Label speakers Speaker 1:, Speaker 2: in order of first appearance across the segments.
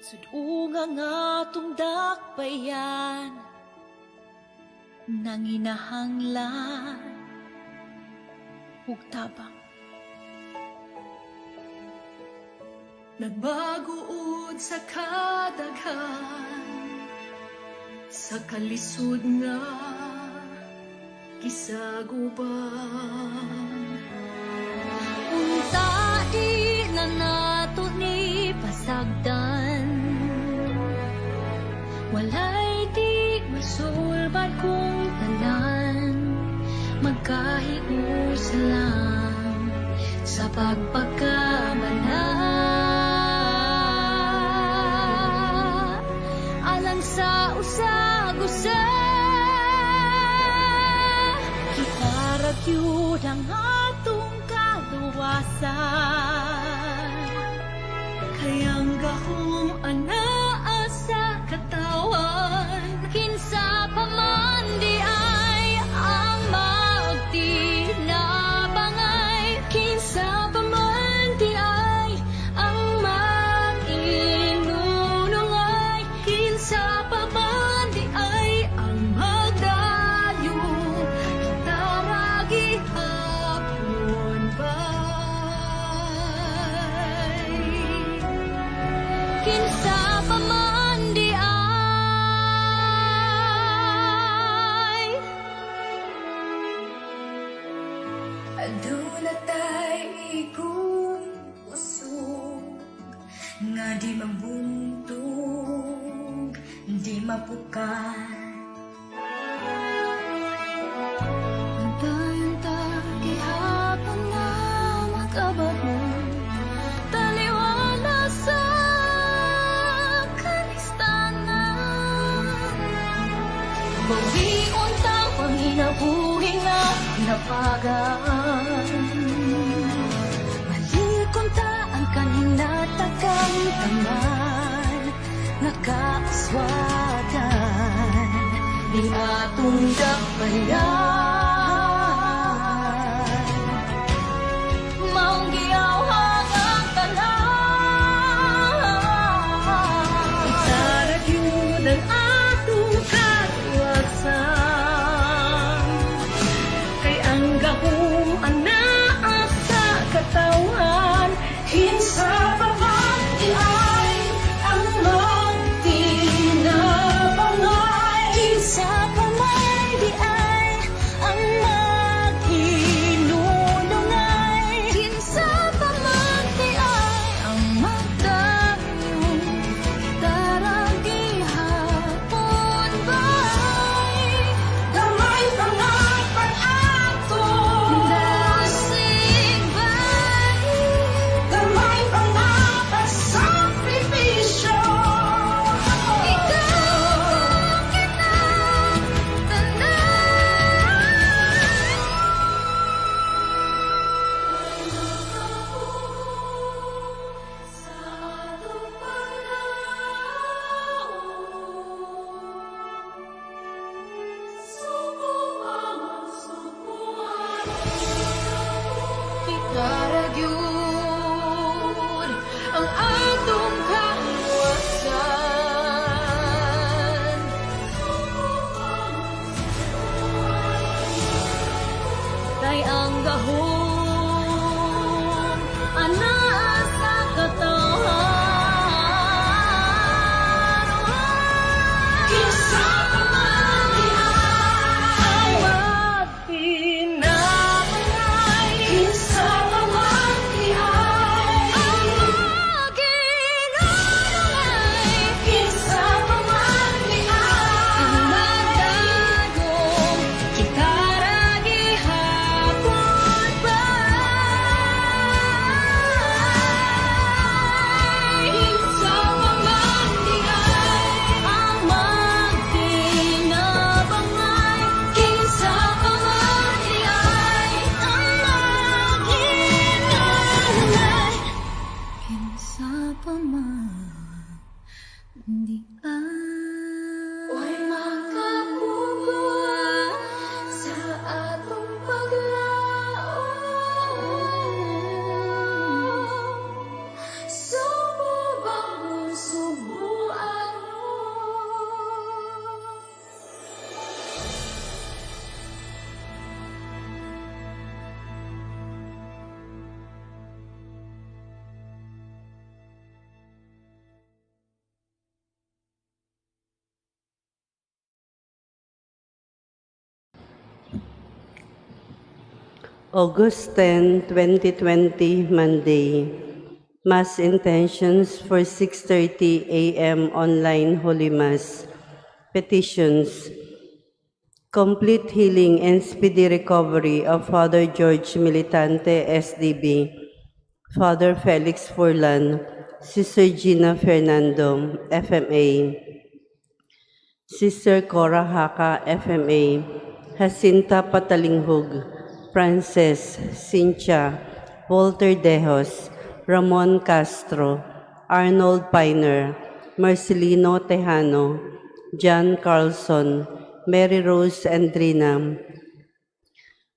Speaker 1: Sudunga nga atong dakbayan, nanginahanglan ug tabang.
Speaker 2: Nagbaguod sa kadaghan sa kalisod nga gisaguban.
Speaker 1: Unta di na nato ni pasagdan. Walay di masulbad kung tanan magkahiusa lang sa pagpagkamala alang sa usag-usa. Kita ra gyud ang atong kaluwasan.
Speaker 2: Kay ang gahom anaa sa katawhan.
Speaker 1: Kinsa pa man di ay ang magtinabangay? Kinsa pa man di ay ang mag-inunungay?
Speaker 2: Kinsa pa man di ay ang magdayon? Kita ra gihapon bay.
Speaker 1: Kinsa pa man di ay?
Speaker 3: Aduna tay igong kusog nga di mabuntog, di mapukat.
Speaker 1: Antayon ta gihapon nga makabaho, taliwala sa kanistanan. Bawion ta panginabuhi nga napagaan. Malikon ta ang kaninatagang taman nga kaaswagan ni atong dakbayan. Maong giyawhag ang tanan.
Speaker 2: Kita ra gyud ang atong kaluwasan. Kay ang gahom anaa sa katawhan. Kinsa pa man di ay ang magtinabangay?
Speaker 1: Kinsa pa man di ay ang mag-inunungay? Kinsa pa man di ay ang magdayon? Kita ra gihapon bay.
Speaker 2: Gamay pa nga pag-ato.
Speaker 1: Dasig bay.
Speaker 2: Gamay pa nga pagsakripisyo.
Speaker 1: Ikaw kita tanan. Sa atong paglaom, Suko ang sukuan.
Speaker 2: Kita ra gyud ang atong kaluwasan.
Speaker 1: Kay ang gahom anaa sa katawhan.
Speaker 2: Kinsa pa man di ay magtinabangay? Kinsa pa man di ay
Speaker 1: Ang mag-inunungay?
Speaker 2: Kinsa pa man di ay
Speaker 1: Ang magdagong? Kita ra gihapon bay.
Speaker 4: August 10, 2020, Monday. Mass intentions for 6:30 a.m. online Holy Mass. Petitions. Complete healing and speedy recovery of Father George Militante, SDB, Father Felix Furlan, Sister Gina Fernando, FMA, Sister Cora Haka, FMA, Jacinta Patalinghug, Frances, Cynthia, Walter Dejos, Ramon Castro, Arnold Piner, Marcelino Tejano, John Carlson, Mary Rose Andrina,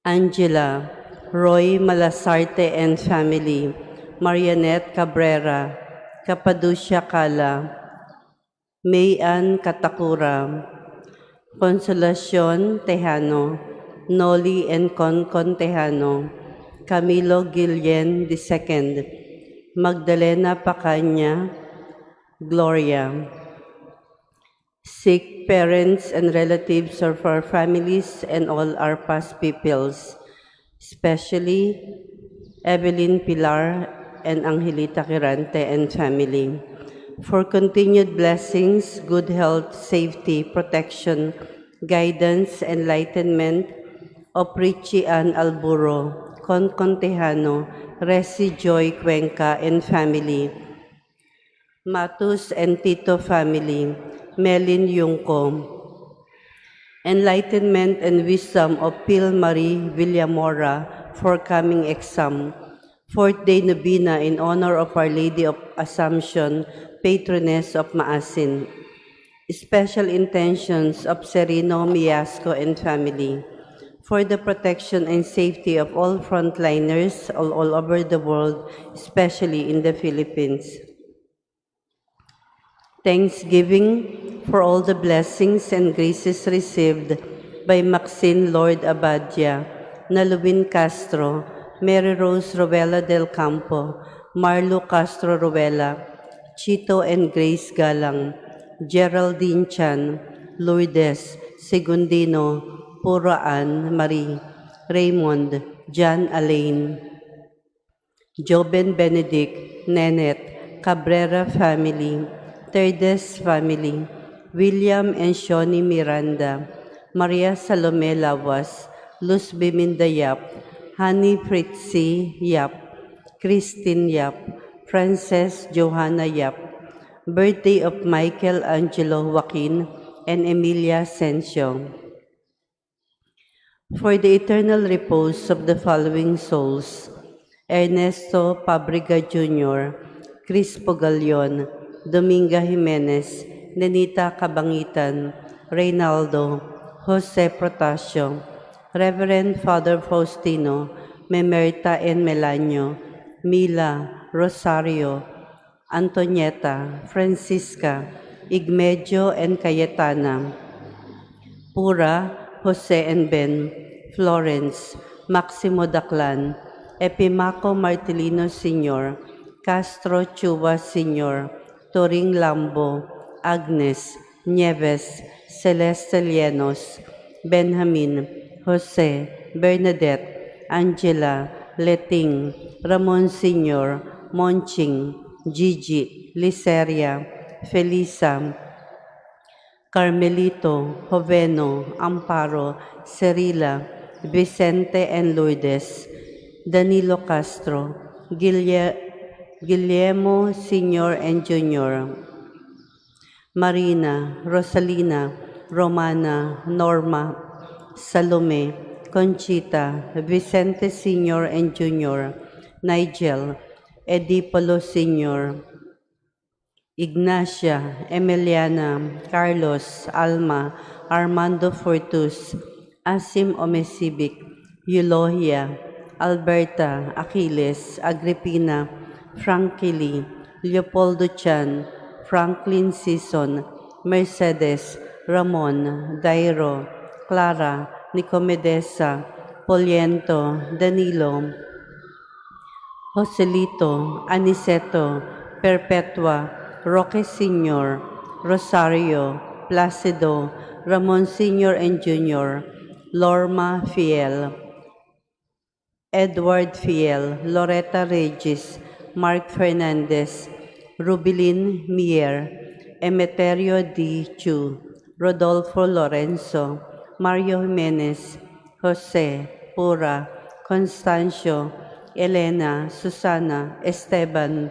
Speaker 4: Angela, Roy Malasarte and family, Marianette Cabrera, Capaducia Cala, Mayan Katakura, Consolacion Tejano, Noli and Concon Tejano, Camilo Guillen II, Magdalena Pacaña, Gloria. Sick parents and relatives of our families and all our past peoples, especially Evelyn Pilar and Angelita Quirante and family, for continued blessings, good health, safety, protection, guidance, enlightenment of Richie Ann Alburo, Con Tejano, Resi Joy Cuenca and family, Matus and Tito family, Melin Yungko, enlightenment and wisdom of Phil Marie Villamora for coming exam, fourth day novena in honor of Our Lady of Assumption, patroness of Maasin, special intentions of Sereno Miasco and family, for the protection and safety of all frontliners all over the world, especially in the Philippines. Thanksgiving for all the blessings and graces received by Maxine Lord Abadia, Naluwin Castro, Mary Rose Rowella del Campo, Marlo Castro Rowella, Chito and Grace Galang, Geraldine Chan, Lourdes Segundino, Puraan Marie, Raymond, John Alain, Joben Benedict, Nenet, Cabrera family, Terdes family, William and Shoni Miranda, Maria Salome Lawas, Luz Biminda Yap, Honey Fritzy Yap, Christine Yap, Frances Johanna Yap, birthday of Michael Angelo Joaquin and Emilia Sencio. For the eternal repose of the following souls: Ernesto Pabriga Jr., Crispo Galion, Dominga Jimenez, Nenita Cabangitan, Reynaldo, Jose Protasio, Reverend Father Faustino, Memerta and Melanio, Mila, Rosario, Antonieta, Francisca, Igmedio and Cayetana, Pura, Jose and Ben, Florence, Maximo Daclan, Epimaco Martelino Sr., Castro Chua Sr., Toring Lambo, Agnes, Nieves, Celeste Llenos, Benjamin, Jose, Bernadette, Angela, Leting, Ramon Sr., Monching, Gigi, Liceria, Felisa, Carmelito, Joveno, Amparo, Cerila, Vicente and Lourdes, Danilo Castro, Guillermo Sr. and Jr., Marina, Rosalina, Romana, Norma, Salome, Conchita, Vicente Sr. and Jr., Nigel, Edipolo Sr., Ignacia, Emiliana, Carlos, Alma, Armando Fortus, Asim Omesibic, Eulogia, Alberta, Achilles, Agripina, Frankly, Leopoldo Chan, Franklin Sison, Mercedes, Ramon, Dairo, Clara, Nicomedesa, Poliento, Danilo, Joselito, Aniceto, Perpetua, Roque Sr., Rosario, Placido, Ramon Sr. and Jr., Lorma Fiel. Edward Fiel, Loretta Regis, Mark Fernandez, Rubilin Mier, Emeterio D. Chu, Rodolfo Lorenzo, Mario Jimenez, Jose Pura, Constancio, Elena, Susana, Esteban,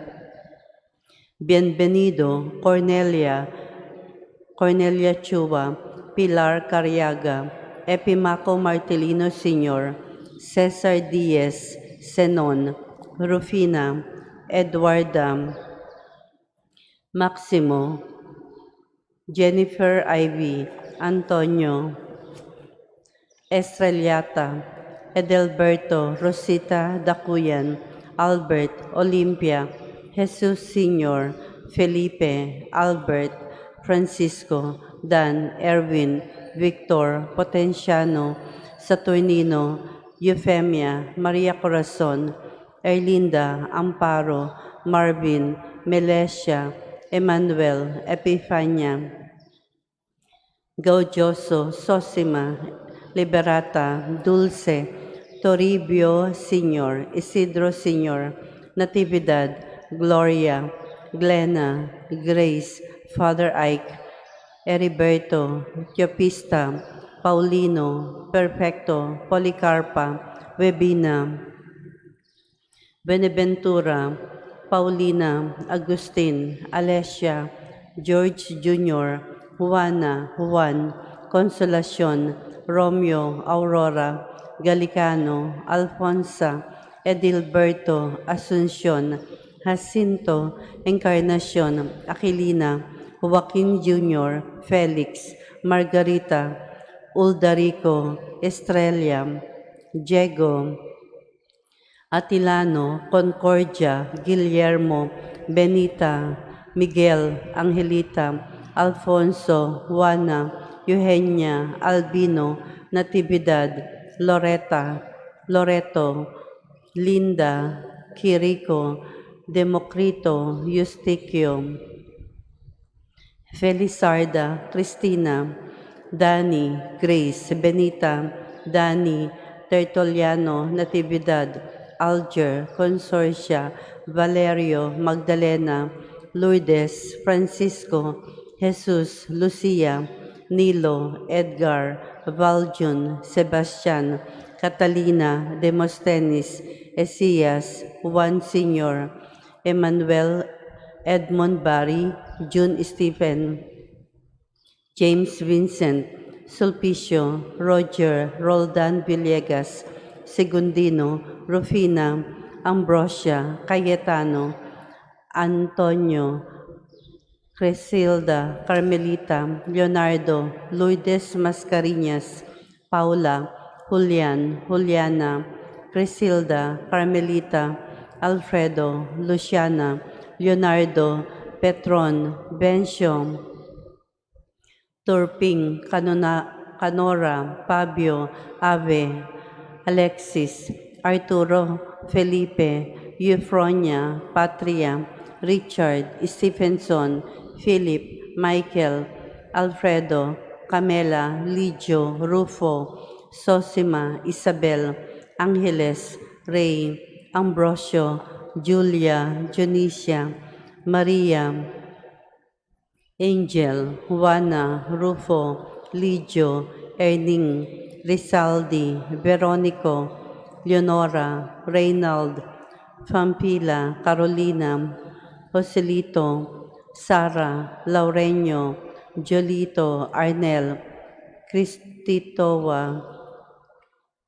Speaker 4: Bienvenido, Cornelia, Cornelia Chua, Pilar Cariaga, Epimaco Martelino Sr., Cesar Diaz, Senon, Rufina, Eduarda, Maximo, Jennifer Ivy, Antonio, Estrellata, Edelberto, Rosita Dacuyan, Albert, Olympia, Jesus Sr., Felipe, Albert, Francisco, Dan, Erwin, Victor, Potenciano, Saturnino, Euphemia, Maria Corazon, Erlinda, Amparo, Marvin, Melesia, Emmanuel, Epifania, Gaudioso, Sosima, Liberata, Dulce, Toribio Sr., Isidro Sr., Natividad, Gloria, Glenna, Grace, Father Ike, Heriberto, Teopista, Paulino, Perfecto, Policarpa, Webina, Beneventura, Paulina, Agustin, Alessia, George Jr., Juana, Juan, Consolacion, Romeo, Aurora, Galicano, Alfonsa, Edilberto, Asuncion, Jacinto, Encarnacion, Aquilina, Joaquin Jr., Felix, Margarita, Uldarico, Estrella, Diego, Atilano, Concordia, Guillermo, Benita, Miguel, Angelita, Alfonso, Juana, Eugenia, Albino, Natividad, Loretta, Loreto, Linda, Quirico, Democrito, Eustiquio, Felizarda, Cristina, Danny, Grace, Benita, Danny, Tertuliano, Natividad, Alger, Consorcia, Valerio, Magdalena, Lourdes, Francisco, Jesus, Lucia, Nilo, Edgar, Valjun, Sebastian, Catalina, Demosthenes, Esias, Juan Sr., Emmanuel, Edmond Barry, June Stephen, James Vincent, Sulpicio, Roger, Roldan Villegas, Segundino, Rufina, Ambrosia, Cayetano, Antonio, Cresilda, Carmelita, Leonardo, Lourdes Mascarinhas, Paula, Julian, Juliana, Cresilda, Carmelita, Alfredo, Luciana, Leonardo, Petron, Bencio, Turping, Canona, Canora, Fabio, Ave, Alexis, Arturo, Felipe, Eufronia, Patria, Richard, Stephenson, Philip, Michael, Alfredo, Camela, Ligio, Rufo, Sosima, Isabel, Angeles, Ray, Ambrosio, Julia, Dionisia, Maria, Angel, Juana, Rufo, Ligio, Erning, Rizaldi, Veronico, Leonora, Reynald, Fampila, Carolina, Joselito, Sara, Laureño, Jolito, Arnel, Cristitoa,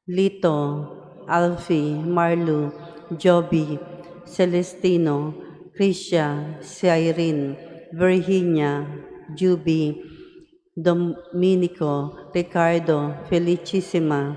Speaker 4: Lito, Alfie, Marlu, Joby, Celestino, Krisha, Cyrene, Virginia, Juby, Dominico, Ricardo, Felicissima,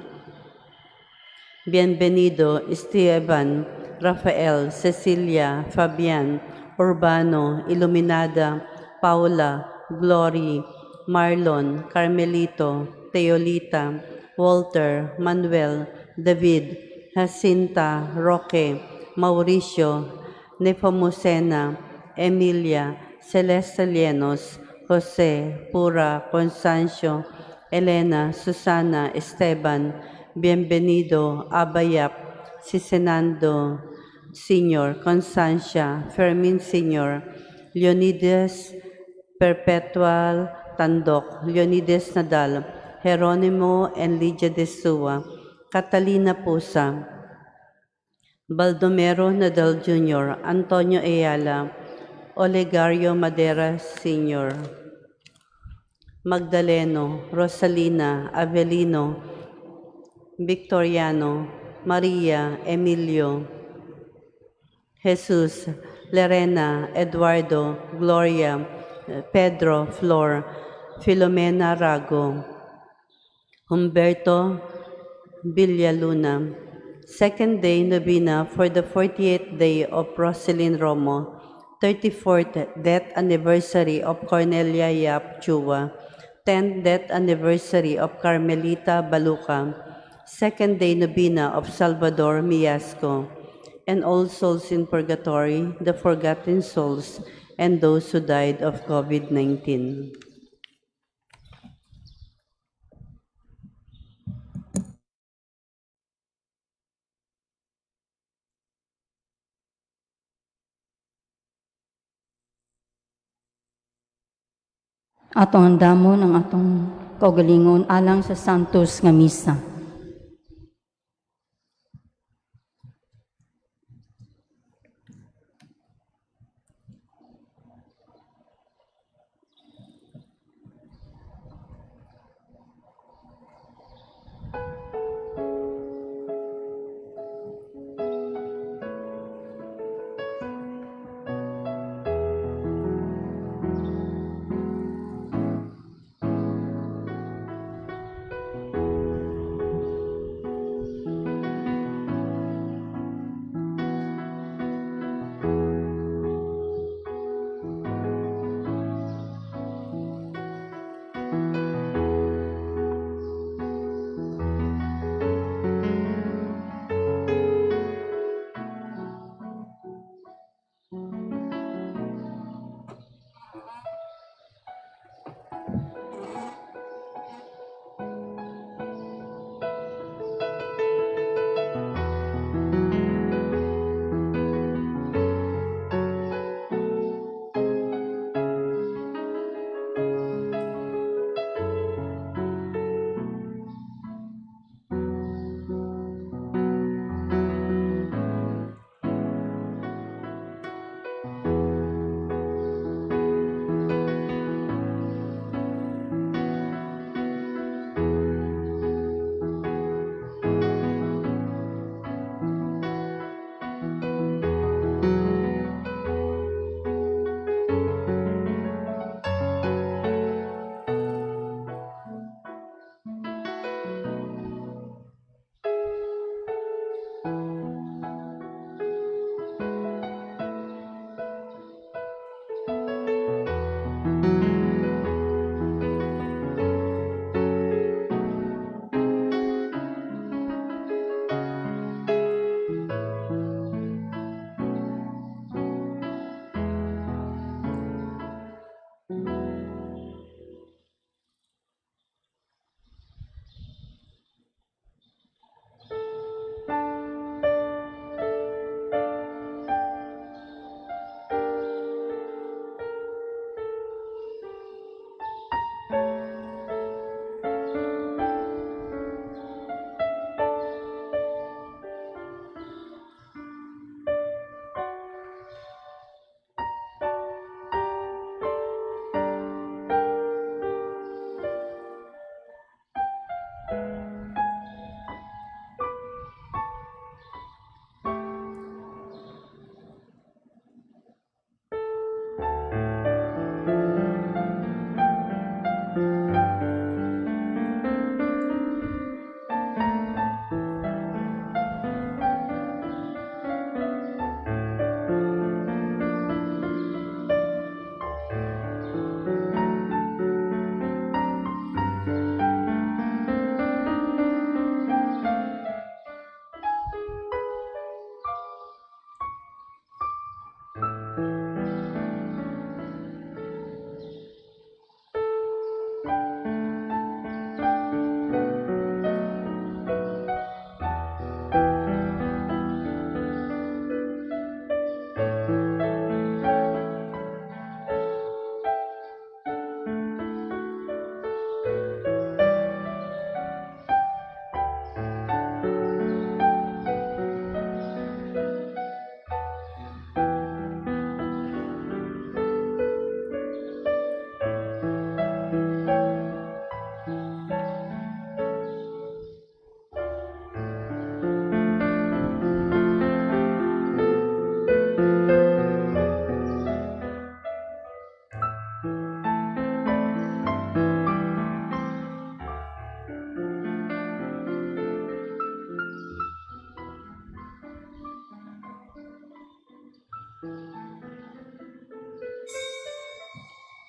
Speaker 4: Bienvenido, Esteban, Rafael, Cecilia, Fabian, Urbano, Iluminada, Paula, Glory, Marlon, Carmelito, Teolita, Walter, Manuel, David, Jacinta, Roque, Mauricio, Nepomucena, Emilia, Celeste Llenos, Jose, Pura, Constancio, Elena, Susana, Esteban, Bienvenido, Abayap, Sisenando Sr., Constancia, Fermin Sr., Leonidas Perpetual Tandok, Leonidas Nadal, Geronimo and Lydia de Sua, Catalina Pusa, Baldomero Nadal Jr., Antonio Ayala, Olegario Madera Sr., Magdaleno, Rosalina, Avelino, Victoriano, Maria, Emilio, Jesus, Lerena, Eduardo, Gloria, Pedro, Flor, Filomena Rago, Humberto Villaluna. Second day novena for the 48th day of Roselyn Romo, 34th death anniversary of Cornelia Yap Chua, 10th death anniversary of Carmelita Baluca, second day novena of Salvador Miasco, and all souls in purgatory, the forgotten souls, and those who died of COVID-19.
Speaker 5: Atong andamon ang atong kaugalingon alang sa Santos nga Misa.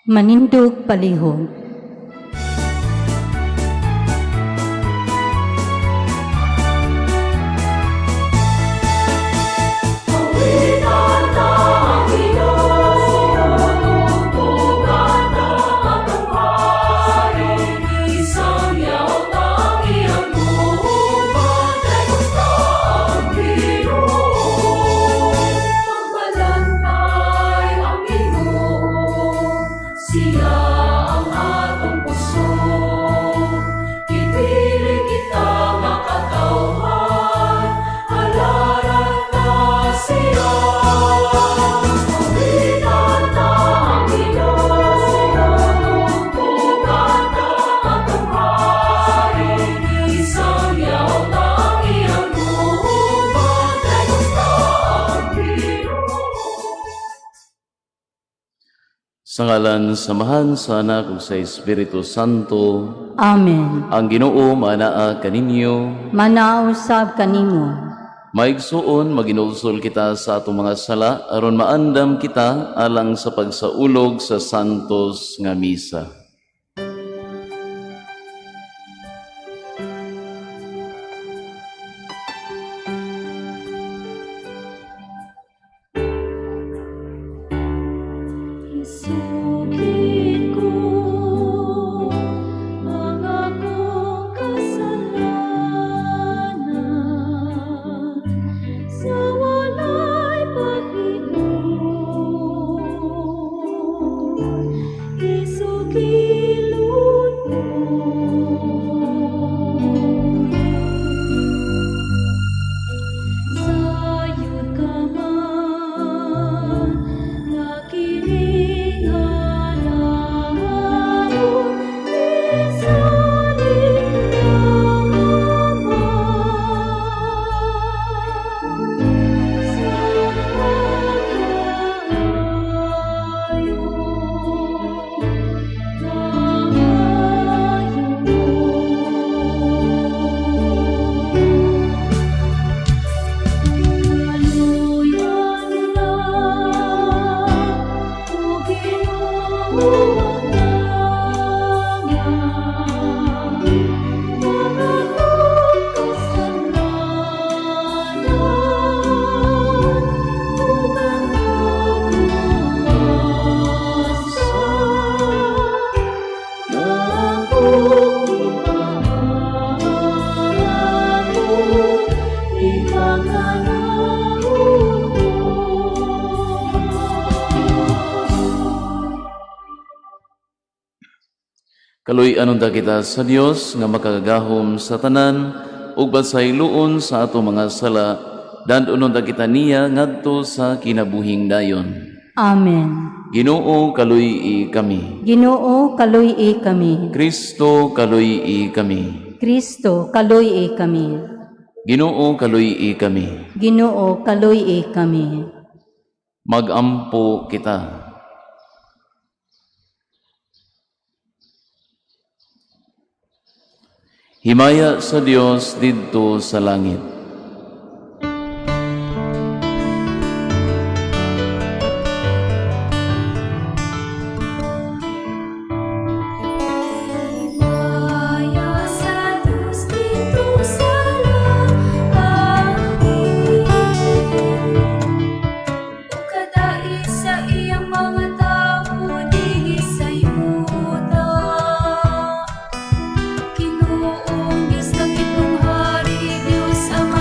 Speaker 5: Manindog palihog.
Speaker 2: Awitan ta ang Ginoo, tugtugan ta atong Hari, Isangyaw ta ang iyang gubat, kay gusto ang Ginoo. Magbalantay ang Ginoo, siya ang atong kusog. Gipili kita nga katawhan, halaran ta siya. Awitan ta ang Ginoo, tugtugan ta atong Hari, Isangyaw ta ang iyang gubat, kay gusto ang Ginoo.
Speaker 6: Sa ngalan sa Amahan, sa Anak ug sa Espiritu Santo,
Speaker 5: Amen.
Speaker 6: Ang Ginoo manaa kaninyo.
Speaker 5: Manaa usab kanimo.
Speaker 6: Maigsuon, maginulsol kita sa atong mga sala aron maandam kita alang sa pagsaulog sa santos nga misa.
Speaker 1: Isugid ko ang akong kasalanan sa walay paghigon. Isugilon ko. Sayod ka man nga kining halangdon, isalig naman sa pagkaayo, kaayo. Kaluyan lang, O Ginoo, ang ang akong kasalanan ug ang pagluwasa nga akong gipaamot, ipanganaon ko.
Speaker 6: Kaluy-an unta kita sa Dios nga makagagahom sa tanan ug pasayloon sa ato mga sala, dad-on unta kita niya ngadto sa kinabuhing dayon.
Speaker 5: Amen.
Speaker 6: Ginoo, kaluy-i kami.
Speaker 5: Ginoo, kaluy-i kami.
Speaker 6: Kristo, kaluy-i kami.
Speaker 5: Kristo, kaluy-i kami.
Speaker 6: Ginoo, kaluy-i kami.
Speaker 5: Ginoo, kaluy-i kami.
Speaker 6: Magampo kita. Himaya sa Dios didto sa langit.
Speaker 1: Himaya sa Diyos didto sa langit, ug kadait sa iyang mga tawo dinhi sa yuta. Ginoong Diyos, langitnong Hari, Diyos Ama.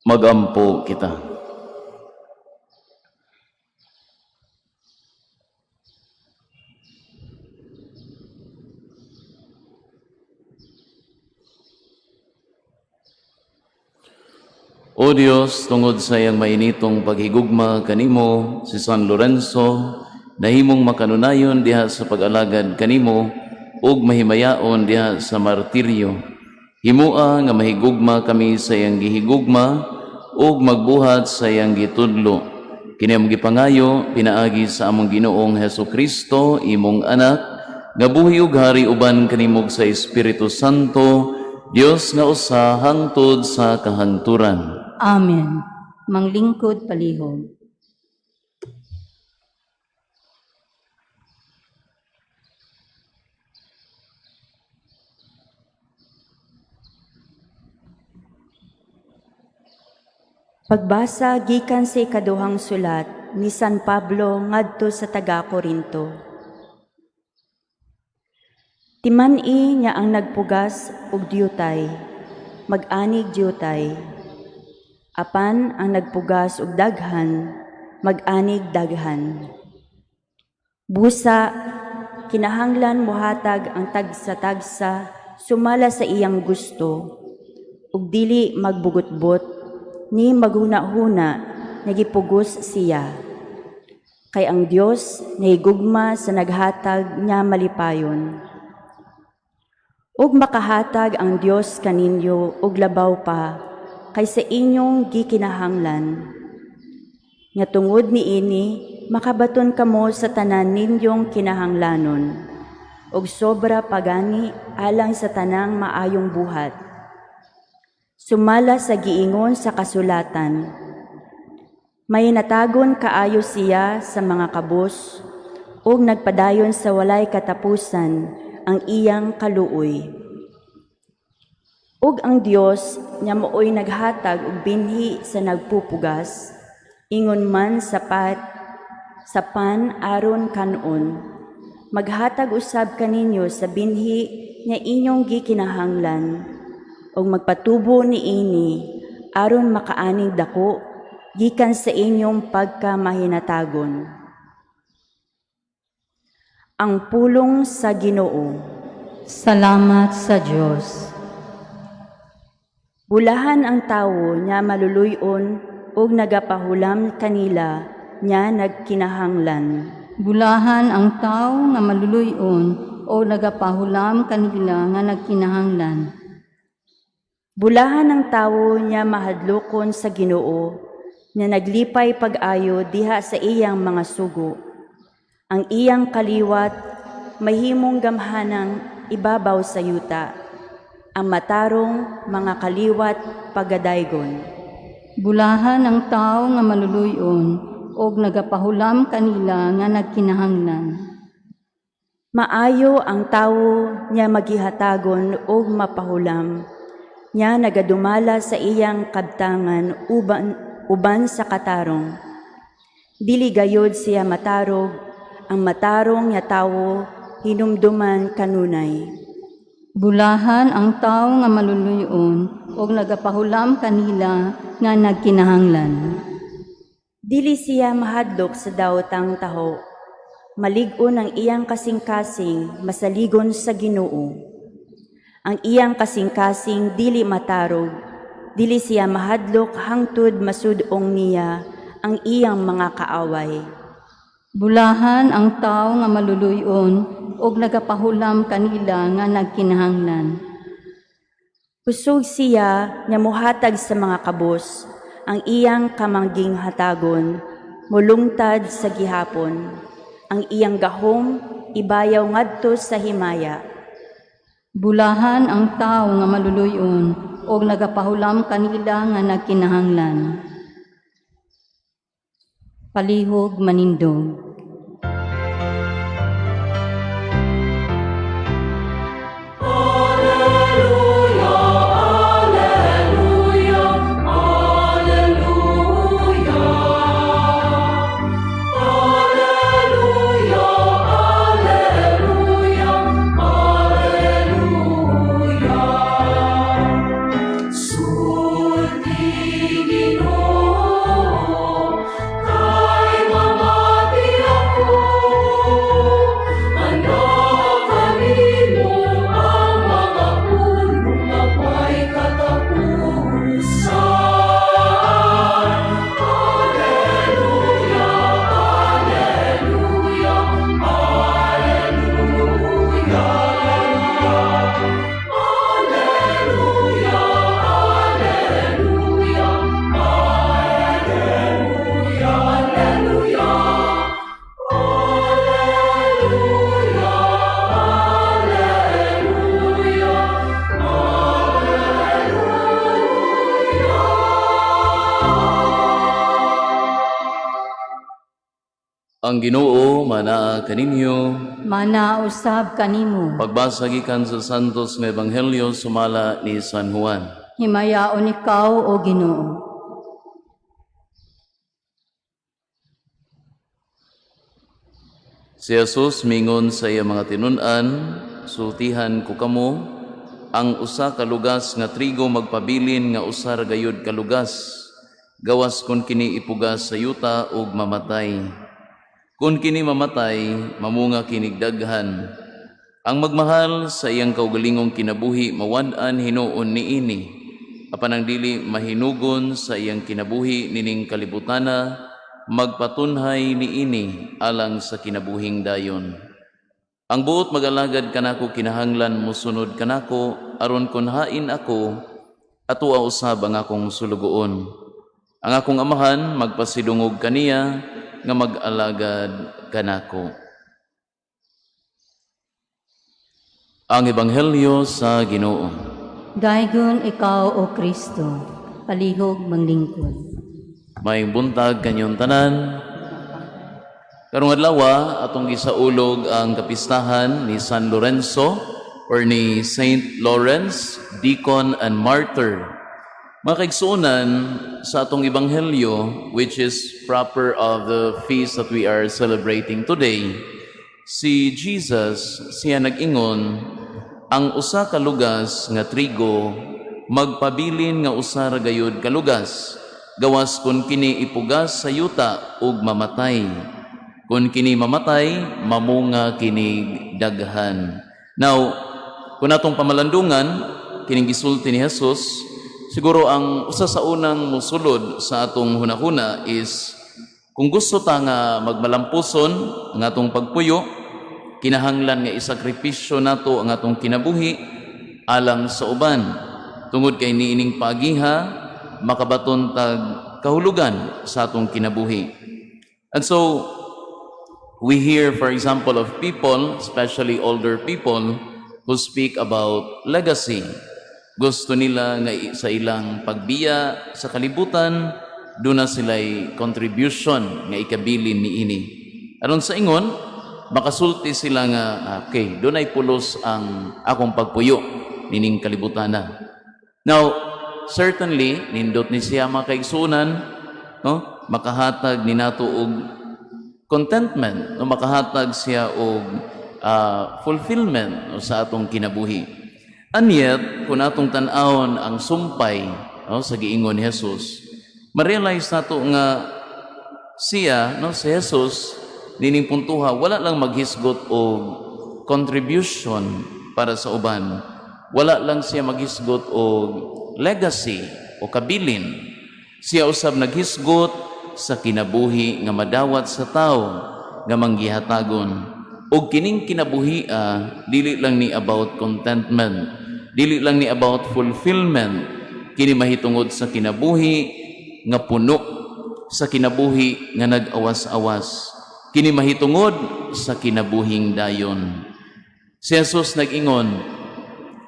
Speaker 6: Magampo kita. O Dios, tungod sa iyang mainitong paghigugma kanimo, si San Lorenzo, nahimong makanunayon diha sa pag-alagad kanimo ug mahimayaon diha sa martiryo. Himua nga mahigugma kami sa iyang gihigugma ug magbuhat sa iyang gitudlo. Kini among gipangayo pinaagi sa among Ginoong Hesus Kristo, imong anak, nga buhi ug hari uban kanimo sa Espiritu Santo, Dios nga usa hangtod sa kahangturan.
Speaker 5: Amen. Manglingkod palihog.
Speaker 1: Pagbasa gikan sa ikaduhang sulat ni San Pablo ngadto sa taga Korinto. Timan-i nga ang nagpugas og diutay, mag-anig diutay. Apan ang nagpugas og daghan, mag-anig daghan. Busa, kinahanglan mohatag ang tagsa-tagsa sumala sa iyang gusto, ug dili magbugotbot ni maghuna-huna nga gipugos siya. Kay ang Dios nahigugma sa naghatag nga malipayon. Ug makahatag ang Dios kaninyo og labaw pa kaysa inyong gikinahanglan. Nga tungod niini makabaton kamo sa tanan ninyong kinahanglanon ug sobra pagani alang sa tanang maayong buhat. Sumala sa giingon sa kasulatan, may natagon kaayo siya sa mga kabus ug nagpadayon sa walay katapusan ang iyang kaluoy. Ug ang Dios nga maoy naghatag og binhi sa nagpupugas, ingon man sa pat sa pan aron kanon, maghatag usab kaninyo sa binhi nga inyong gikinahanglan ug magpatubo niini aron makaaning dako gikan sa inyong pagkamahinatagon. Ang pulong sa Ginoo.
Speaker 5: Salamat sa Dios.
Speaker 1: Bulahan ang tawo nga maluluy-on ug nagapahulam kanila nga nagkinahanglan.
Speaker 5: Bulahan ang tao nga maluluyon o nagapahulam kanila nga nagkinahanglan.
Speaker 1: Bulahan ang tawo nga mahadlokon sa Ginoo, nga naglipay pag-ayo diha sa iyang mga sugo. Ang iyang kaliwat mahimong gamhanang ibabaw sa yuta. Ang matarong mga kaliwat pagadaygon.
Speaker 5: Bulahan ang tao nga maluluyon o nagapahulam kanila nga nagkinahanglan.
Speaker 1: Maayo ang tawo nga magihatagon og mapahulam, nga nagadumala sa iyang kabtangan uban sa katarong. Dili gayod siya matarog, ang matarong nga tawo hinumduman kanunay.
Speaker 5: Bulahan ang tao nga maluluyon o nagapahulam kanila nga nagkinahanglan.
Speaker 1: Dili siya mahadlok sa dawtang taho. Malig-on ang iyang kasing-kasing, masaligon sa Ginoo. Ang iyang kasing-kasing dili matarog, dili siya mahadlok hangtod masud-ong niya ang iyang mga kaaway.
Speaker 5: Bulahan ang tao nga maluluyon o nagapahulam kanila nga nagkinahanglan.
Speaker 1: Kusog siya nga mohatag sa mga kabos, ang iyang kamangging hatagon, mulungtad sa gihapon. Ang iyang gahom ibayaw ngadto sa himaya.
Speaker 5: Bulahan ang tao nga maluluyon o nagapahulam kanila nga nagkinahanglan. Palihog manindog.
Speaker 2: Alleluia, alleluia, alleluia. Alleluia, alleluia, alleluia. Sundin
Speaker 6: Ang Ginoo manaa kaninyo.
Speaker 5: Mana usab kanimo.
Speaker 6: Pagbasa gikan sa Santos nga Ebanghelyo sumala ni San Juan.
Speaker 5: Himayaon ikaw, O Ginoo.
Speaker 6: Si Jesus mingon sa iya mga tinun-an, "Sultihan ko kamo, ang usa ka lugas nga trigo magpabilin nga usa ra gayud ka lugas, gawas kon kini ipugas sa yuta ug mamatay. Kon kini mamatay, mamunga kinig daghan. Ang magmahal sa iyang kaugalingong kinabuhi mawad-an hinuon niini. Apan ang dili mahinugon sa iyang kinabuhi nining kalibutana, magpatunhay niini alang sa kinabuhing dayon. Ang buot magalagad kanako kinahanglan mosunod kanako, aron kon hain ako, atoa usab ang akong sulugoon. Ang akong Amahan magpasidungog kaniya nga mag-alagad kanako." Ang Ebanghelyo sa Ginoo.
Speaker 5: Daygon ikaw, O Kristo. Palihog manglingkod.
Speaker 6: Maayong buntag kanyong tanan. Karong adlaw atong gisaulog ang kapistahan ni San Lorenzo or ni Saint Lawrence, deacon and martyr. Mga kaigsuonan, sa atong ebanghelyo, which is proper of the feast that we are celebrating today, si Jesus siya nag-ingon, ang usa ka lugas nga trigo magpabilin nga usa ra gayud ka lugas, gawas kun kini ipugas sa yuta ug mamatay. Kun kini mamatay, mamunga kini daghan. Now, kung atong pamalandungan kining gisulti ni Jesus, siguro ang usa sa unang musulod sa atong hunahuna is kung gusto ta nga magmalampuson ang atong pagpuyo, kinahanglan nga isakripisyo nato ang atong kinabuhi alang sa uban, tungod kay niining pagiha makabaton tag kahulugan sa atong kinabuhi. And so we hear, for example, of people, especially older people, who speak about legacy. Gusto nila nga sa ilang pagbiya sa kalibutan, duna sila'y contribution nga ikabilin niini. Aron sa ingon, makasulti sila nga, "Ah, okay, dunay pulos ang akong pagpuyo nining kalibutan na." Now, certainly, nindot ni siya, mga kaigsunan, no? Makahatag ni nato og contentment, no? Makahatag siya og fulfillment, no, sa atong kinabuhi. And yet, kung atong tan-awon ang sumpay, no, sa giingon ni Jesus, ma-realize nato nga siya, no, si Jesus, nining puntuha, wala lang maghisgot og contribution para sa uban. Wala lang siya maghisgot og legacy o kabilin. Siya usab naghisgot sa kinabuhi nga madawat sa tao nga manggihatagon. Og kining kinabuhi dili lang ni about contentment, dili lang ni about fulfillment, kini mahitungod sa kinabuhi nga puno, sa kinabuhi nga nag-awas-awas. Kini mahitungod sa kinabuhing dayon. Si Jesus nag-ingon,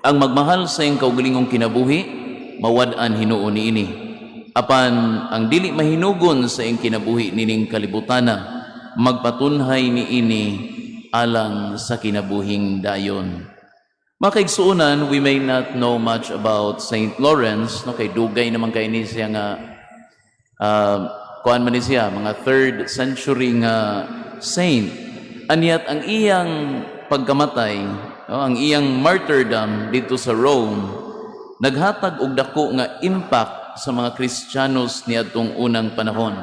Speaker 6: ang magmahal sa iyang kaugalingong kinabuhi, mawad-an hinuon niini. Apan ang dili mahinugon sa iyang kinabuhi nining kalibutana, magpatunhay niini alang sa kinabuhing dayon. Mga kaigsuonan, we may not know much about Saint Lawrence, no, kay dugay naman kay ni siya nga kuan man ni siya, mga third century nga saint. And yet, ang iyang pagkamatay, no, ang iyang martyrdom dito sa Rome, naghatag og dako nga impact sa mga Kristiyanos niadtong unang panahon.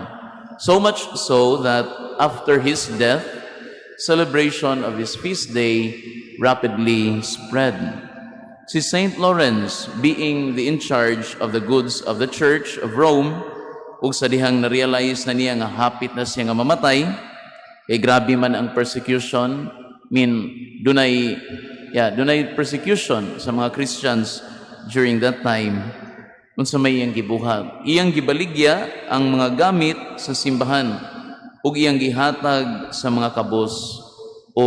Speaker 6: So much so that after his death, celebration of his feast day rapidly spread. Si Saint Lawrence, being the in charge of the goods of the Church of Rome, ug sa dihang na-realize na niya nga hapit na siya nga mamatay, kay grabe man ang persecution, mean dunay, yeah, dunay persecution sa mga Christians during that time. Unsa may iyang gibuhat? Iyang gibaligya ang mga gamit sa simbahan ug iyang gihatag sa mga kabos o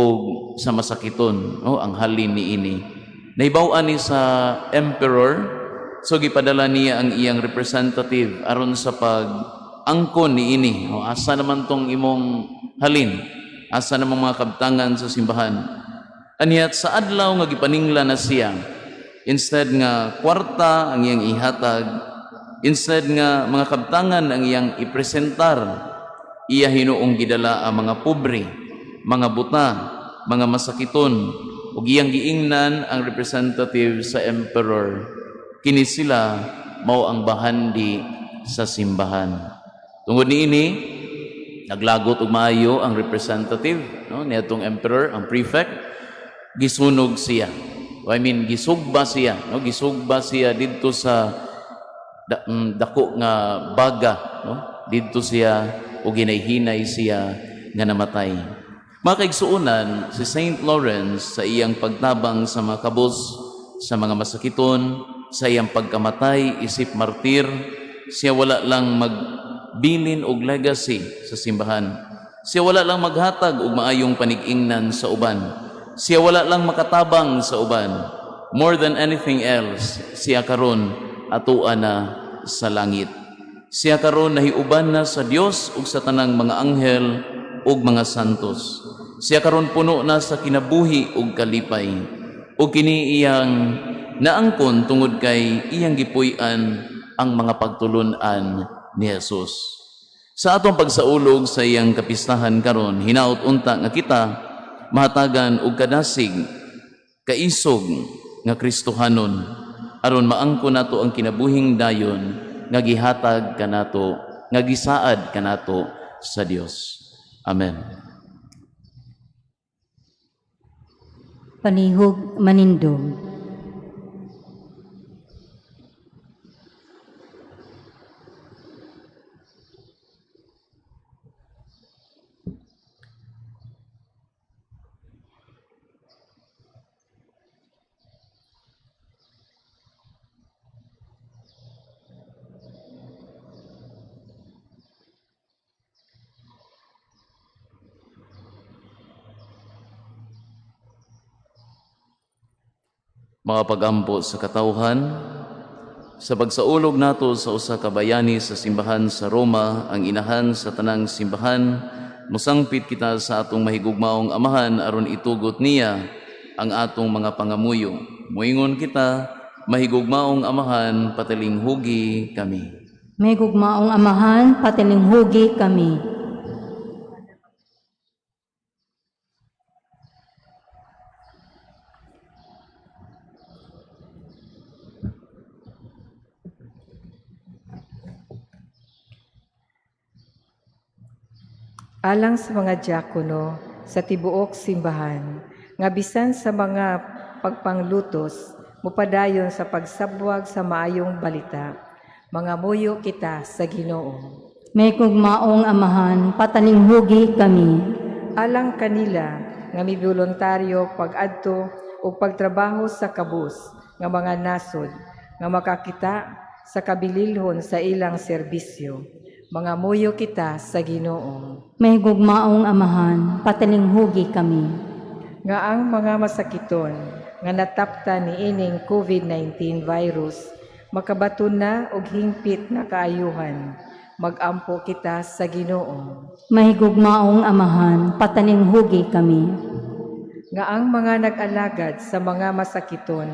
Speaker 6: sa masakiton, no, ang halin niini. Nahibaw-an ni sa emperor, so gipadala niya ang iyang representative aron sa pag angkon niini. O, asa naman tong imong Halin, asa namang mga kabtangan sa simbahan? Aniya sa adlaw nga gipaningla na siya, instead nga kwarta ang iyang ihatag, instead nga mga kabtangan ang iyang ipresentar, iya hinuong gidala ang mga pobre, mga buta, mga masakiton, ug iyang giingnan ang representative sa emperor. Kini sila mao ang bahandi sa simbahan. Tungod niini, naglagot og maayo ang representative, no, niadtong emperor, ang prefect, gisunog siya. I mean, gisugba siya, no? Gisugba siya didto sa dako nga baga, no? Didto siya ug hinay-hinay siya nga namatay. Mga kaigsuonan, si Saint Lawrence sa iyang pagtabang sa mga kabos, sa mga masakiton, sa iyang pagkamatay isip martir, siya wala lang magbilin og legacy sa simbahan. Siya wala lang maghatag og maayong panig-ingnan sa uban. Siya wala lang makatabang sa uban. More than anything else, siya karon atoa na sa langit. Siya karon nahiuban na sa Dios ug sa tanang mga anghel ug mga santos. Siya karon puno na sa kinabuhi ug kalipay. Ug kini iyang naangkon tungod kay iyang gipuy-an ang mga pagtulun-an ni Jesus. Sa atong pagsaulog sa iyang kapistahan karon, hinaot unta nga kita mahatagan og kadasig, kaisog nga Kristohanon, aron maangkon nato ang kinabuhing dayon nga gihatag kanato, nga gisaad kanato sa Dios. Amen.
Speaker 5: Palihog manindog.
Speaker 6: Mga pagampo sa katawhan, sa pagsaulog nato sa usa ka bayani sa simbahan sa Roma, ang inahan sa tanang simbahan, mosangpit kita sa atong mahigugmaong amahan aron itugot niya ang atong mga pangamuyo. Moingon kita, mahigugmaong amahan, patalinghugi kami.
Speaker 5: Mahigugmaong amahan, patalinghugi kami.
Speaker 7: Alang sa mga diakono sa tibuok simbahan, nga bisan sa mga pagpanglutos, mupadayon sa pagsabwag sa maayong balita. Mangamuyo kita sa Ginoo.
Speaker 5: Mahigugmaong amahan, patalinghugi kami.
Speaker 7: Alang kanila nga miboluntaryo pag-adto ug pagtrabaho sa kabus nga mga nasod nga makakita sa kabililhon sa ilang serbisyo. Mangamuyo kita sa Ginoo.
Speaker 5: Mahigugmaong amahan, patalinghugi kami.
Speaker 7: Nga ang mga masakiton nga natapta niining COVID-19 virus makabaton na og hingpit nga kaayuhan. Magampo kita sa Ginoo.
Speaker 5: Mahigugmaong amahan, patalinghugi kami.
Speaker 7: Nga ang mga nag-alagad sa mga masakiton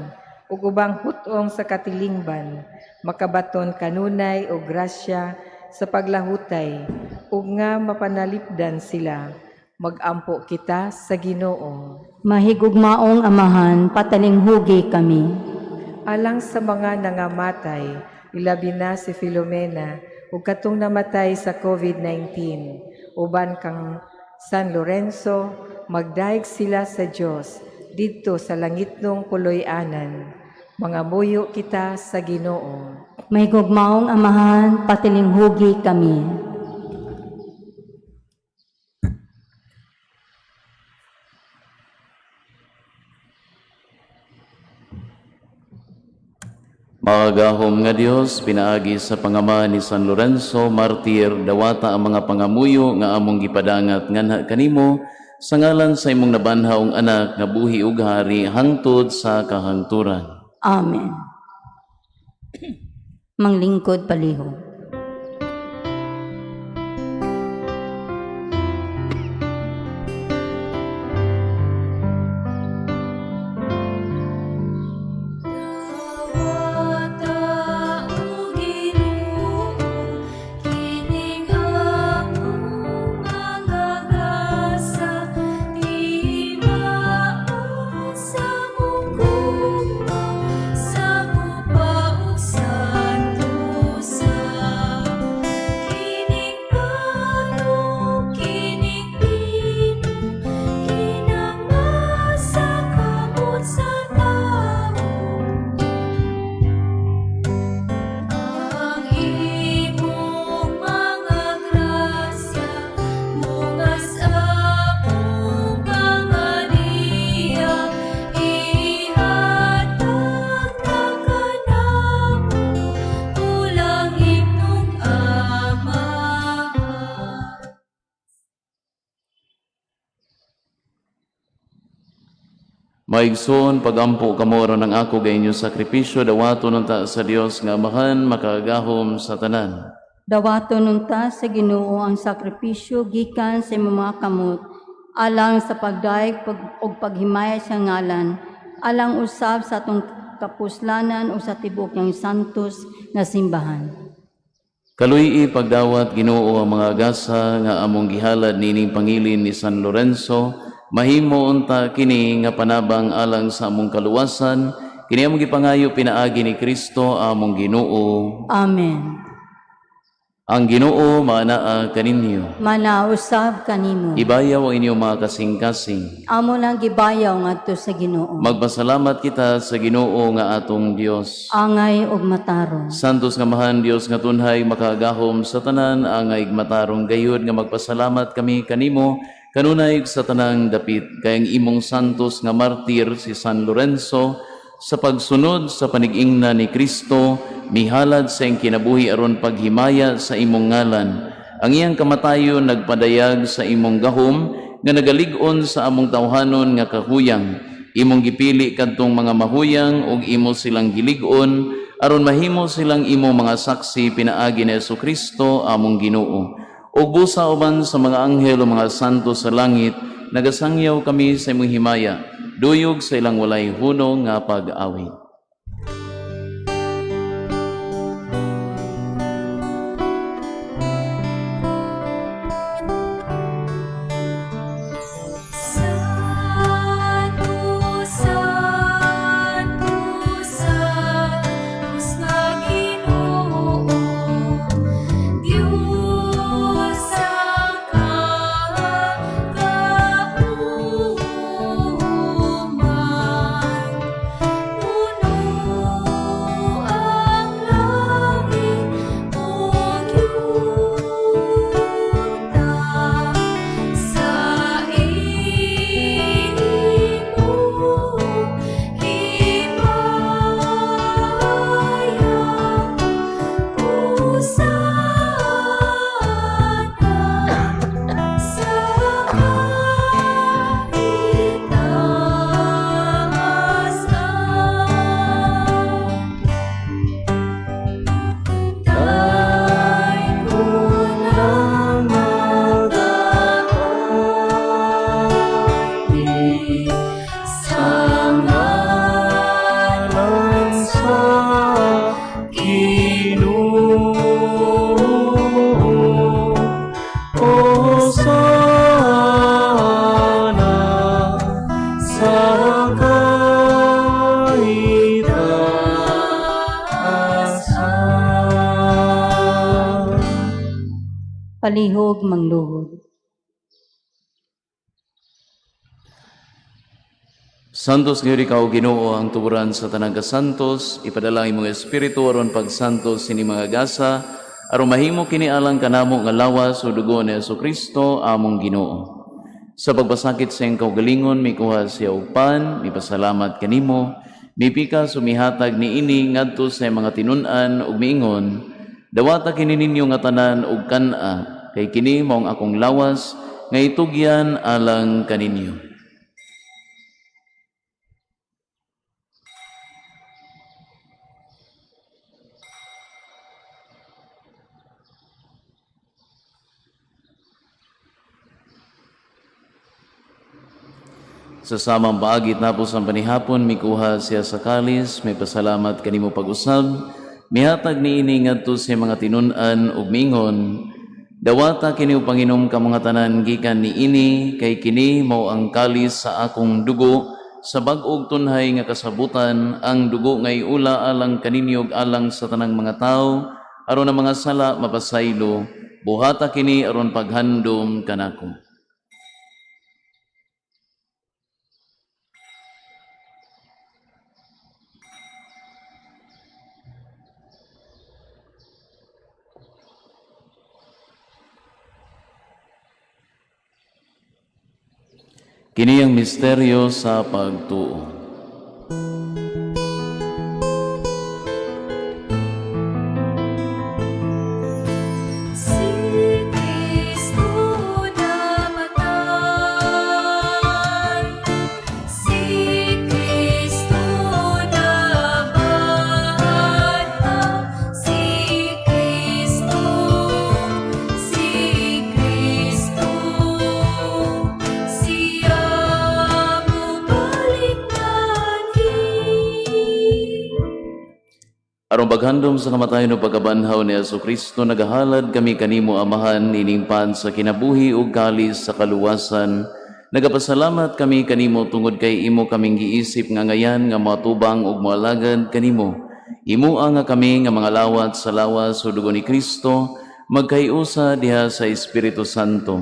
Speaker 7: ug ubang hut-ong sa katilingban makabaton kanunay og grasya sa paglahutay ug nga mapanalipdan sila. Magampo kita sa Ginoo.
Speaker 5: Mahigugmaong amahan, patalinghugi kami.
Speaker 7: Alang sa mga nangamatay, ilabi na si Filomena ug katong namatay sa COVID-19, uban kang San Lorenzo, magdaig sila sa Dios didto sa langitnong puloy-anan. Mangamuyo kita sa Ginoo.
Speaker 5: Mahigugmaong amahan, patalinghugi kami.
Speaker 6: Makagahom nga Dios, pinaagi sa pangama ni San Lorenzo, martir, dawata ang mga pangamuyo nga among gipadangat nganha kanimo sa ngalan sa imong nabanhawng anak nga buhi ug hari hangtod sa kahangturan.
Speaker 5: Amen. Manglingkod palihog.
Speaker 6: Maigsoon, pagampo kamo aron ang ako ug inyong sakripisyo, dawaton unta sa Dios nga Amahan makagagahom sa tanan.
Speaker 5: Dawaton unta sa Ginoo ang sakripisyo gikan sa imong mga kamot alang sa pagdayeg ug paghimaya sa ngalan, alang usab sa atong kapuslanan o sa tibuok niyang santos nga simbahan.
Speaker 6: Kaluy-i pagdawat, Ginoo, ang mga gasa nga among gihalad nining pangilin ni San Lorenzo, mahimo unta kini nga panabang alang sa among kaluwasan. Kini among gipangayo pinaagi ni Kristo among Ginoo.
Speaker 5: Amen.
Speaker 6: Ang Ginoo maanaa kaninyo.
Speaker 5: Manausab kanimo.
Speaker 6: Ibayaw ang inyong mga kasing-kasing.
Speaker 5: Amo nang gibayaw ngadto sa Ginoo.
Speaker 6: Magpasalamat kita sa Ginoo nga atong Dios.
Speaker 5: Angay og matarong.
Speaker 6: Santos nga Amahan, Dios nga tunhay makagahom sa tanan, angay matarong gayud nga magpasalamat kami kanimo kanunay sa tanang dapit, kay ang imong santos nga martir si San Lorenzo, sa pagsunod sa panigingna ni Kristo, mihalad sa iyang kinabuhi aron paghimaya sa imong ngalan. Ang iyang kamatayon nagpadayag sa imong gahom nga nagalig-on sa among tawhanon nga kahuyang. Imong gipili kadtong mga mahuyang ug imo silang gilig-on aron mahimo silang imong mga saksi pinaagi ni Kristo among Ginoo. Ug busa uban sa mga anghel ug mga santo sa langit, nagasangyaw kami sa imong himaya, duyog sa ilang walay hunong nga pag-awit.
Speaker 3: Santo, Santo, Santos nga Ginoo, Diyos sa kagahuman. Puno ang langit ug yuta sa imong himaya. Hosana sa kaitaasan. Daygon ang mag-aari sa ngalan sa
Speaker 2: Ginoo, Hosana sa kaitaasan.
Speaker 5: Palihog mangluhod.
Speaker 6: Santos gayud ikaw, Ginoo, ang tuburan sa tanang kasantos, ipadala ang imong espiritu aron pagsantos sini mga gasa, aron mahimo kini alang kanamo nga lawas o dugo ni Kristo among Ginoo. Sa pagpasakit sa iyang kaugalingon, mikuha siya og pan, mipasalamat kanimo, mipikas o mihatag niini ngadto sa iyang mga tinun-an ug miingon, "Dawata kini ninyo nga tanan ug kan-a, kay kini mao ang akong lawas nga itugyan alang kaninyo." Sa samang paagi tapos ang panihapon, mikuha siya sa kalis, may pasalamat kanimo pag-usab, mihatag niini ngadto sa mga tinun-an ug miingon, "Dawata kini ug panginom kamo nga tanan gikan niini, kay kini mao ang kalis sa akong dugo sa bag-ong tunhay nga kasabutan, ang dugo nga iula alang kaninyo ug alang sa tanang mga tawo aron ang mga sala mapasaylo. Buhata kini aron paghandom kanako." Kini ang misteryo sa pagtuo.
Speaker 3: Si Kristo namatay, si
Speaker 6: paghandom sa kamatayon ug pagkabanhaw ni Hesus Kristo, nagahalad kami kanimo, Amahan, ining pan sa kinabuhi ug kalis sa kaluwasan. Nagapasalamat kami kanimo tungod kay imo kaming giisip nga angayan nga moatubang ug moalagad kanimo. Himoa nga kami nga mga lawat sa lawas ug dugo ni Kristo magkahiusa diha sa Espiritu Santo.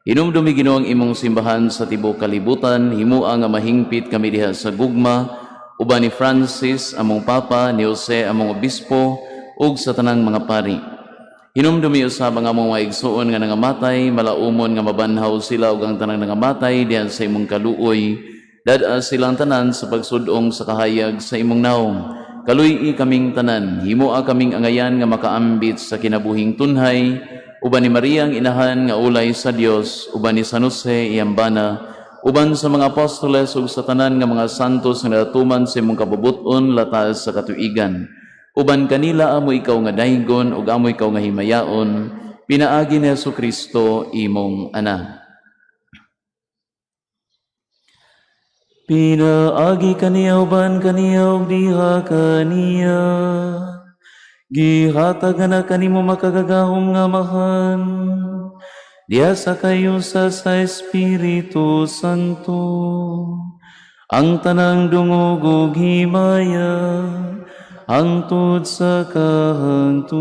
Speaker 6: Hinumdumi, Ginoo, ang imong simbahan sa tibuok kalibutan, himoa nga mahingpit kami diha sa gugma uban ni Francis among Papa, ni Jose among Obispo, ug sa tanang mga pari. Hinumdumi usab ang among mga igsuon nga nangamatay, malaumon nga mabanhaw sila ug ang tanang nangamatay diha sa imong kaluoy. Dad-a silang tanan sa pagsudong sa kahayag sa imong nawong. Kaluy-i kaming tanan, himoa kaming angayan nga makaambit sa kinabuhing tunhay, uban ni Maria ang inahan nga ulay sa Dios, uban ni San Jose iyang bana, uban sa mga apostoles ug sa tanan nga mga santos nga natuman sa imong kabubut-on latas sa katuigan. Uban kanila amo ikaw nga daygon ug amo ikaw nga himayaon, pinaagi ni Hesus Kristo imong Anak. Pinaagi kaniya, uban kaniya ug diha kaniya, gihatag na kanimo makagagahom nga Amahan diha sa kahiusa sa Espiritu Santo ang tanang dungog ug himaya hangtod sa kahangturan.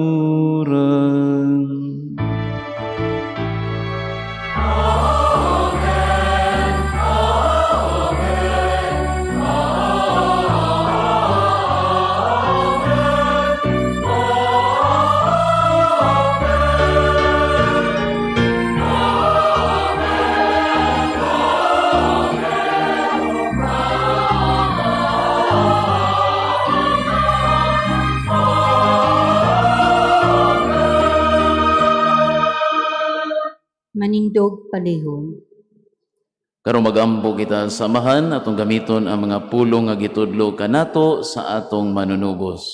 Speaker 5: Manindog palihog.
Speaker 6: Karon magampo kita sa Amahan, atong gamiton ang mga pulong nga gitudlo kanato sa atong Manunubos.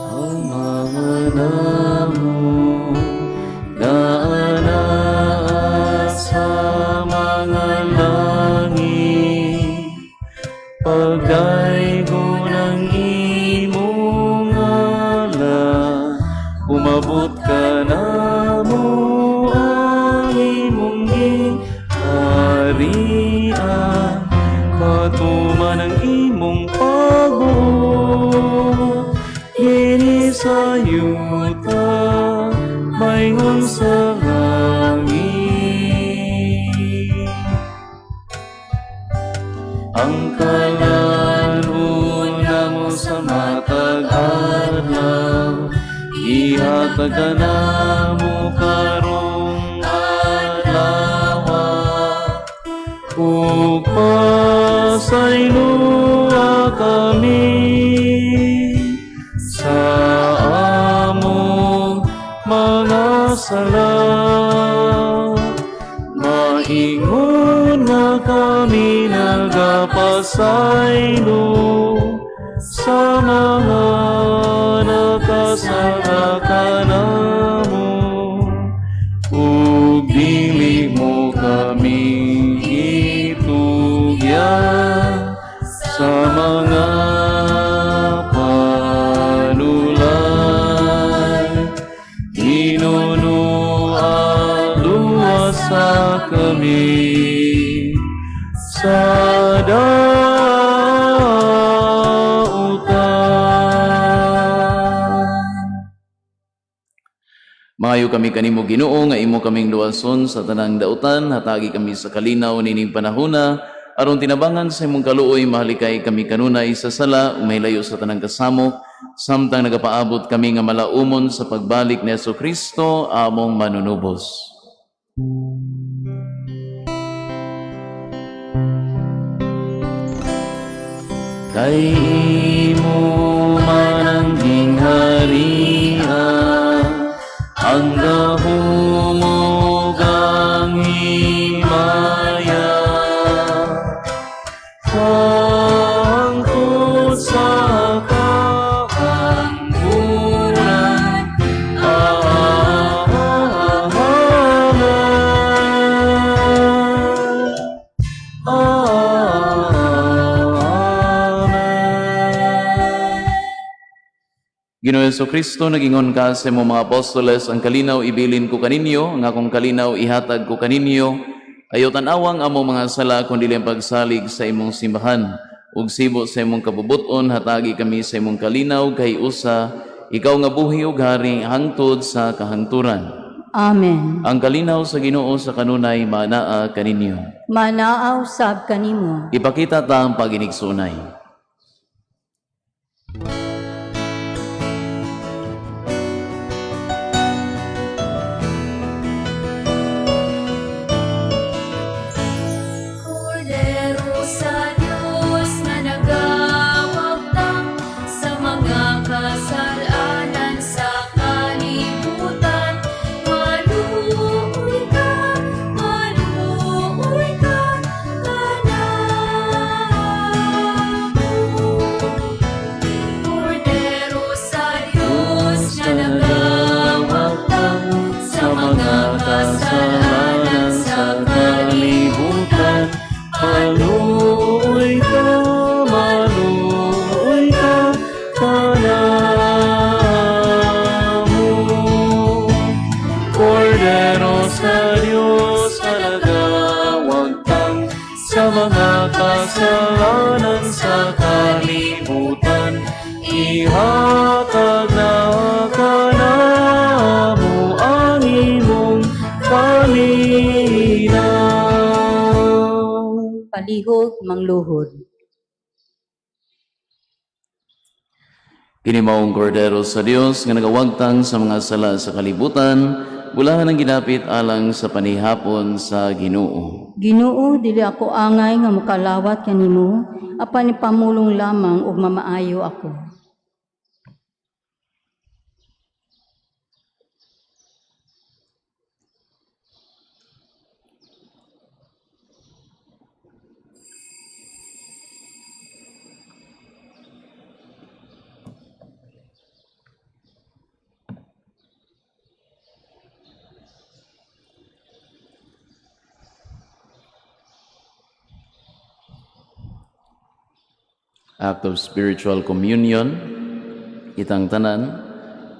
Speaker 6: Amahan namo nga anaa sa mga langit, pagdaygon ang imong ngalan, umabot kanamo ang imong gingharian, matuman ang imong pagbuot dinhi sa yuta maingon sa langit. Ang kalan-on namo sa matag adlaw, ihatag kanamo karong adlaw, ug pasayloa kami sa among mga sala, maingon nga kami nagapasaylo sa mga nakasala kanamo, ug dili mo kami itugyan sa mga panulay. Hinunua, luwasa kami sa dautan. Mangayo kami kanimo, Ginoo, nga imo kaming luwason sa tanang dautan, hatagi kami sa kalinaw nining panahona aron tinabangan sa imong kaluoy mahalikay kami kanunay sa sala ug mahilayo sa tanang kasamok samtang nagapaabot kami nga malaumon sa pagbalik ni Hesus Kristo among manunubos. Kay imo man ang gingharian, ang gahom ug ang himaya, hangtod sa kahangturan. Amen. Amen. Ginoo Kristo, nagingon ka sa imong mga apostoles, "Ang kalinaw ibilin ko kaninyo, ang akong kalinaw ihatag ko kaninyo. Ayaw tan-awang among mga sala kundi ang pagsalig sa imong simbahan. Ug sibo sa imong kabubuton, hatagi kami sa imong kalinaw kay usa, ikaw nga buhi ug hari hangtod sa kahangturan."
Speaker 5: Amen.
Speaker 6: Ang kalinaw sa Ginoo sa kanunay manaa kaninyo.
Speaker 5: Manaa usab kanimo.
Speaker 6: Ipakita ta ang paginigsunay.
Speaker 3: Kordero sa Diyos nga nagawagtang sa mga kasalanan sa kalibutan, maluoy ka, maluoy ka kanamo. Kordero sa Diyos nga nagawagtang sa mga kasalanan sa kalibutan,
Speaker 2: Maluoy ka, maluoy ka, kanamo. Kordero sa Diyos na nagawagtang sa mga kasalanan sa kalibutan, ihatag na kanamo ang imong kalinaw.
Speaker 5: Palihog mangluhod.
Speaker 6: Kini maong kordero sa Dios nga nagawagtang sa mga sala sa kalibutan, bulahan ang ginapit alang sa panihapon sa Ginoo.
Speaker 5: Ginoo, dili ako angay nga mokalawat kanimo, apan ipamulong lamang ug mamaayo ako.
Speaker 6: Act of spiritual communion, kitang tanan,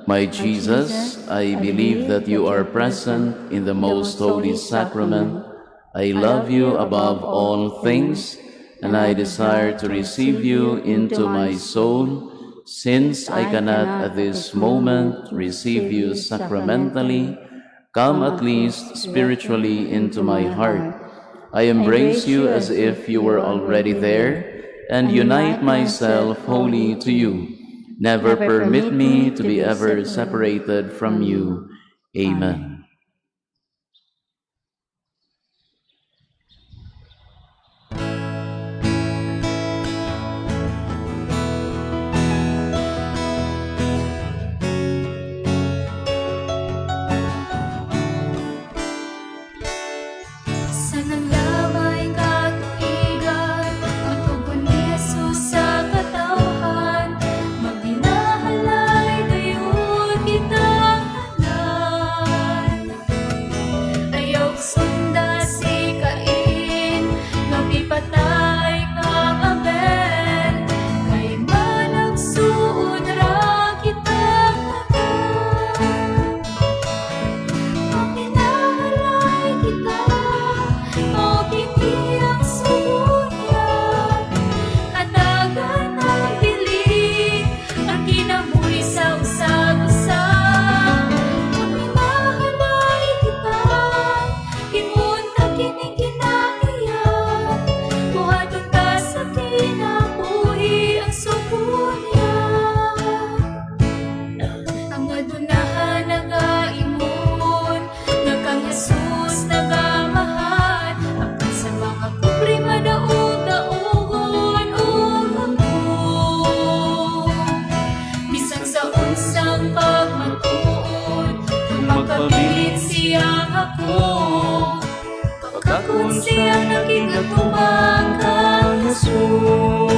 Speaker 6: My Jesus, I believe that you are present in the most holy sacrament. I love you above all things, and I desire to receive you into my soul. Since I cannot at this moment receive you sacramentally, come at least spiritually into my heart. I embrace you as if you were already there and unite myself wholly to you. Never permit me to be ever separated from you. Amen.
Speaker 3: Sa nanglabay katuigan, pagtugon ni Jesus sa katawhan, magbinahalay dayon kitang tanan. Ayaw sunda si Cain, nga mipatay kang Abel, kay managsuod ra kitang tanan. Maminahalay kita, mao kini ang sugo niya. Hatagan ang bili, ang kinabuhi sa usag-usa. Maminahalay kita, ingon ka kining kinaiya. Buhaton ta sa kinabuhi ang sugo niya. Ang adunahan nagaingon nga kang Jesus nagamahal, apan sa mga pobre madaog-daogon og hangkon. Bisan sa unsang pagmatuod, kung magpabilin siya ako, pagkakon siya nakigatubang kang
Speaker 2: Jesus.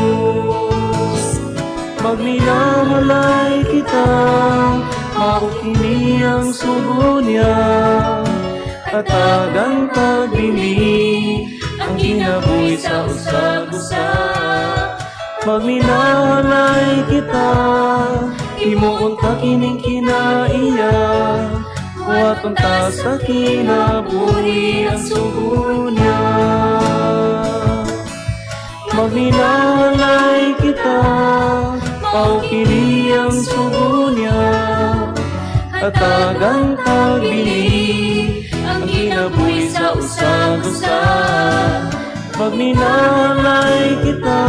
Speaker 2: Magminahalay kita, mao kini ang sugo niya. Hatagan tagbili, ang kinabuhi sa usag-usa. Magminahalay kita, Himuon ta kining kinaiya, buhaton ta sa kinabuhi ang sugo niya. Magminalay kita, mao kini ang sugo niya. Hatagan tag binhi ang kinabuhi sa usag-usa. Magminalay kita,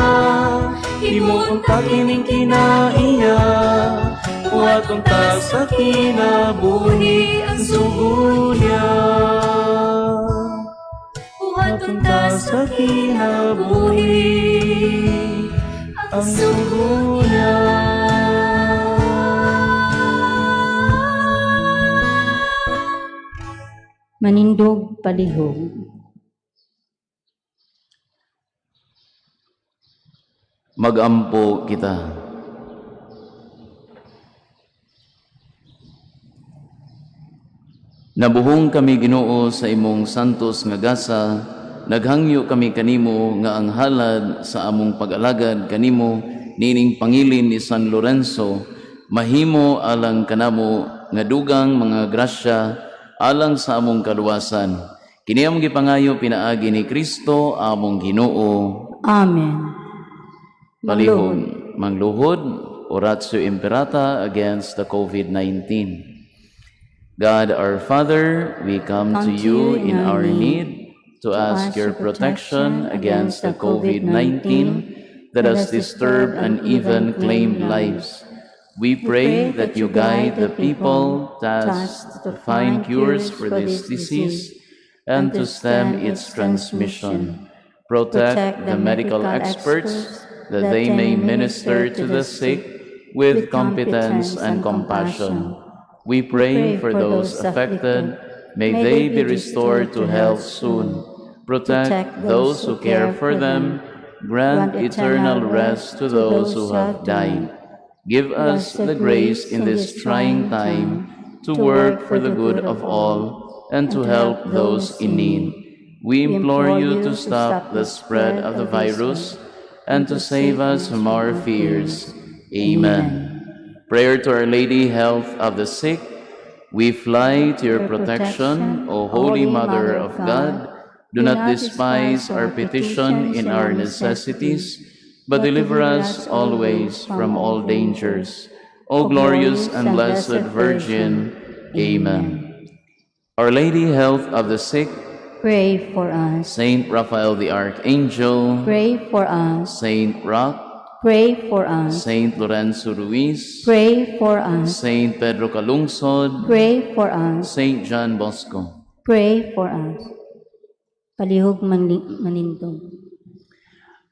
Speaker 2: himuon ta kining kinaiya, buhaton ta sa kinabuhi ang sugo niya.
Speaker 3: Buhaton
Speaker 2: Buhaton
Speaker 3: ta
Speaker 2: ta sa kinabuhi ang sugo niya.
Speaker 5: Manindog palihog.
Speaker 6: Magampo kita. Nabuhong kami, Ginoo, sa imong santos nga gasa, naghangyo kami kanimo nga ang halad sa among pag-alagad kanimo niining pangilin ni San Lorenzo mahimo alang kanamo nga dugang mga grasya alang sa among kaluwasan. Kini among gipangayo pinaagi ni Kristo among Ginoo.
Speaker 5: Amen.
Speaker 6: Palihog mangluhod, Oratio Imperata against the COVID-19. God our Father, we come to you in our need to ask your protection against the COVID-19 that has disturbed and even claimed lives. We pray that you guide the people tasked to find cures for this disease and to stem its transmission. Protect the medical experts that they may minister to the sick with competence and compassion. We pray for those affected. May they be restored to health soon. Protect those who care for them. Grant eternal rest to those who have died. Give us the grace in this trying time to work for the good of all and to help those in need. We implore you to stop the spread of the virus and to save us from our fears. Amen. Prayer to Our Lady, Health of the Sick. We fly to your protection, O Holy Mother of God. Do not despise our petition in our necessities, but deliver us always from all dangers. O glorious and blessed Virgin. Amen. Our Lady, Health of the Sick,
Speaker 5: Pray for us.
Speaker 6: Saint Raphael the Archangel,
Speaker 5: Pray for us.
Speaker 6: Saint Roch,
Speaker 5: Pray for us.
Speaker 6: Saint Lorenzo Ruiz,
Speaker 5: Pray for us.
Speaker 6: Saint Pedro Calungsod,
Speaker 5: Pray for us.
Speaker 6: Saint John Bosco.
Speaker 5: Pray for us. Palihog manindog.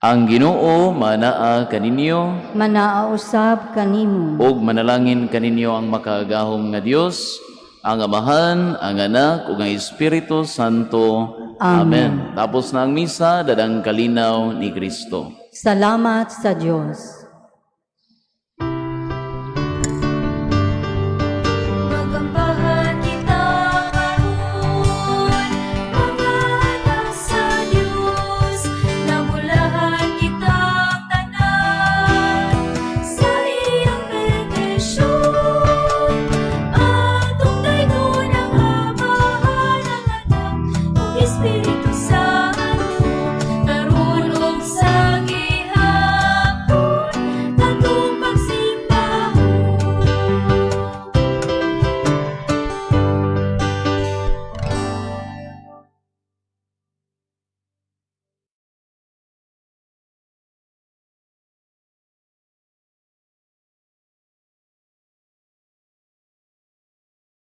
Speaker 6: Ang Ginoo manaa kaninyo
Speaker 5: Manaa usab kanimo.
Speaker 6: ug manalangin kaninyo ang makagagahom nga Dios, ang Amahan, ang Anak ug ang Espiritu Santo. Amen. Tapos na ang misa, daghang kalinaw ni Kristo.
Speaker 5: Salamat sa Dios.